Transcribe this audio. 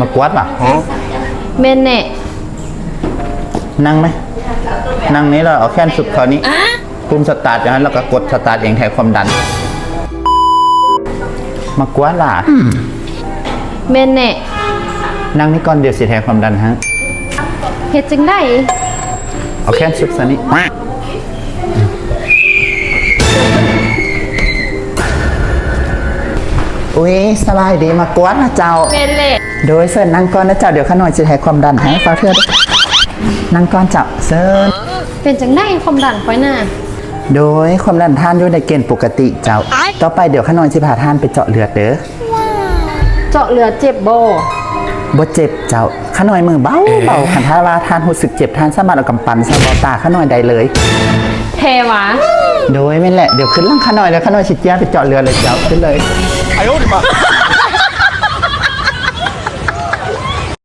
ມາກວດຫວາ? ແມ່ນແນ່. ນັ່ງໄໝ? ນັ່ງນີ້ ແລ້ວເອົາແຂນຊຸກເຂົ້ານີ້. ປຸ່ມສະຕາດຢູ່ຫັ້ນ ແລ້ວກໍກົດສະຕາດເອງ ແທນຄວາມດັນ. ມາກວດຫຼ້າ. ແມ່ນແນ່. ນັ່ງນີ້ກ່ອນ ດຽວຊິແທນຄວາມດັນໃຫ້. ເຮັດຈັ່ງໃດ? ເອົາແຂນຊຸກໃສ່ນີ້. ອຸ້ຍ ສະບາຍດີ ມາກວດນະເຈົ້າ. ແມ່ນແຫຼະ. ໂດຍ ເຊີນນັ່ງກ່ອນນະເຈົ້າ ດຽວຂ້ານ້ອຍຊິແທນຄວາມດັນໃຫ້. ຝາກເທື່ອ ນັ່ງກ່ອນເຈົ້າ ເຊີນ. ເປັນຈັ່ງໃດຄວາມດັນຂ້ອຍນະ? ໂດຍ ຄວາມດັນທ່ານຢູ່ໃນເກນປົກກະຕິເຈົ້າ. ຕໍ່ໄປດຽວຂ້ານ້ອຍຊິພາທ່ານໄປເຈາະເລືອດເດີ. ເຈາະເລືອດເຈັບບໍ່? ບໍ່ເຈັບເຈົ້າ. ຂ້ານ້ອຍມືເບົາໆ. ຄັນຖ້າວ່າທ່ານຮູ້ສຶກເຈັບ ທ່ານສາມາດເອົາກຳປັ່ນໃສ່ເບົາຕາຂ້ານ້ອຍໄດ້ເລີຍ. ແທ້ຫວາ? ໂດຍ ແມ່ນແຫຼະ. ດຽວຂຶ້ນຫຼັງຂ້ານ້ອຍ ແລ້ວຂ້ານ້ອຍຊິເຈ້ຍໄປເຈາະເລືອດເລີຍເຈົ້າ. ຂຶ້ນເລີຍ.